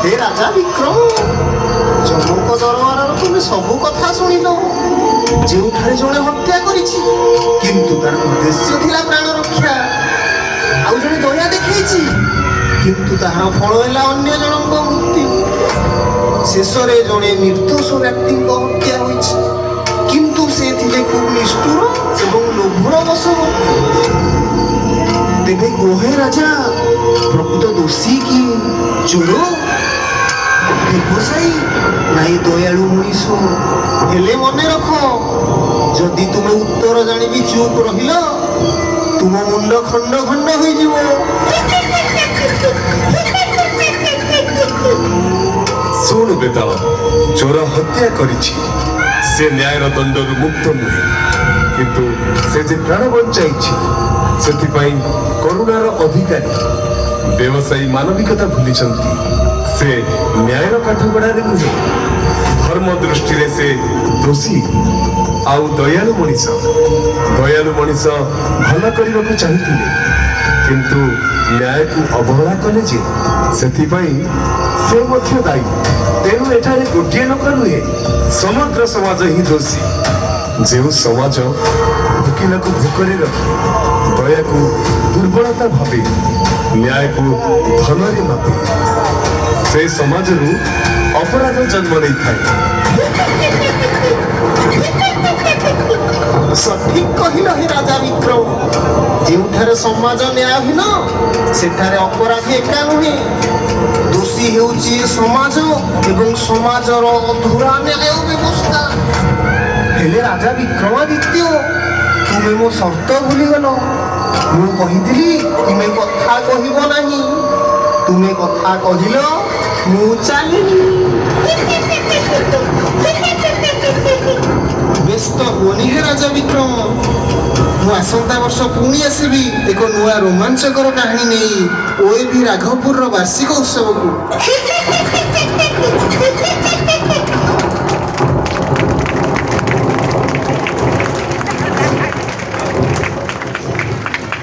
ହେ ରାଜା ବିକ୍ରମ, ଯମଙ୍କ ଦରବାରର ତୁମେ ସବୁ କଥା ଶୁଣିଲ। ଯେଉଁଠାରେ ଜଣେ ହତ୍ୟା କରିଛି, କିନ୍ତୁ ତାର ଉଦ୍ଦେଶ୍ୟ ଥିଲା ପ୍ରାଣ ରକ୍ଷା, ଆଉ ଜଣେ ଦୟା ଦେଖେଇଛି, କିନ୍ତୁ ତାହାର ଫଳ ହେଲା ଅନ୍ୟ ଜଣଙ୍କ ମୃତ୍ୟୁ। ଶେଷରେ ଜଣେ ନିର୍ଦ୍ଦୋଷ ବ୍ୟକ୍ତିଙ୍କ ହତ୍ୟା ହୋଇଛି, କିନ୍ତୁ ସେ ଥିଲେ ଖୁବ୍ ନିଷ୍ଠୁର ଏବଂ ଲୋଭର ବଶବର୍ତ୍ତୀ। ତେବେ କୁହ ହେ ରାଜା, ପ୍ରକୃତ ଦୋଷୀ କିଏ? ଚୋର, ବ୍ୟବସାୟୀ ନାଇଁ ଦୟାଳୁ ମଣିଷ? ହେଲେ ମନେ ରଖ, ଯଦି ତୁମେ ଉତ୍ତର ଜାଣିବି ଚୁପ୍ ରହିଲ, ତୁମ ମୁଣ୍ଡ ଖଣ୍ଡ ଖଣ୍ଡ ହୋଇଯିବ। ଶୁଣୁ ବେତାଳ, ଚୋର ହତ୍ୟା କରିଛି, ସେ ନ୍ୟାୟର ଦଣ୍ଡରୁ ମୁକ୍ତ ନୁହେଁ। କିନ୍ତୁ ସେ ଯେ ପ୍ରାଣ ବଞ୍ଚାଇଛି, ସେଥିପାଇଁ କରୁଣାର ଅଧିକାରୀ। ବ୍ୟବସାୟୀ ମାନବିକତା ଭୁଲିଛନ୍ତି, ସେ ନ୍ୟାୟର କାଠଗଡ଼ାରେ ନୁହେଁ। ଧର୍ମ ଦୃଷ୍ଟିରେ ସେ ଦୋଷୀ। ଆଉ ଦୟାଳୁ ମଣିଷ, ଦୟାଳୁ ମଣିଷ ଭଲ କରିବାକୁ ଚାହୁଁଥିଲେ, କିନ୍ତୁ ନ୍ୟାୟକୁ ଅବହେଳା କଲେ ଯେ, ସେଥିପାଇଁ ସେ ମଧ୍ୟ ଦାୟୀ। ତେଣୁ ଏଠାରେ ଗୋଟିଏ ଲୋକ ନୁହେଁ, ସମଗ୍ର ସମାଜ ହିଁ ଦୋଷୀ। ଯେଉଁ ସମାଜ ଭୋକିଲାକୁ ଭୋକରେ ରଖେ, ଦୟାକୁ ଦୁର୍ବଳତା ଭାବେ, ନ୍ୟାୟକୁ ଧନରେ ମାପେ, ସେ ସମାଜରୁ ଅପରାଧ ଜନ୍ମ ନେଇଥାଏ। ସଠିକ କହିଲ ହେ ରାଜା ବିକ୍ରମ। ଯେଉଁଠାରେ ସମାଜ ନ୍ୟାୟହୀନ, ସେଠାରେ ଅପରାଧୀ ଏକା ନୁହେଁ, ଦୋଷୀ ହେଉଛି ଏ ସମାଜ ଏବଂ ସମାଜର ଅଧୁରା ନ୍ୟାୟ ବ୍ୟବସ୍ଥା। ହେଲେ ରାଜା ବିକ୍ରମାଦିତ୍ୟ, ତୁମେ ମୋ ସର୍ତ୍ତ ଭୁଲିଗଲ। ମୁଁ କହିଥିଲି ତୁମେ କଥା କହିବ ନାହିଁ। ତୁମେ କଥା କହିଲ, ମୁଁ ଚାଲିଲି। ବ୍ୟସ୍ତ ହୁଅନି ହେ ରାଜା ବିକ୍ରମ, ମୁଁ ଆସନ୍ତା ବର୍ଷ ପୁଣି ଆସିବି ଏକ ନୂଆ ରୋମାଞ୍ଚକର କାହାଣୀ ନେଇ ଓଏଭି ରାଘବପୁରର ବାର୍ଷିକ ଉତ୍ସବକୁ।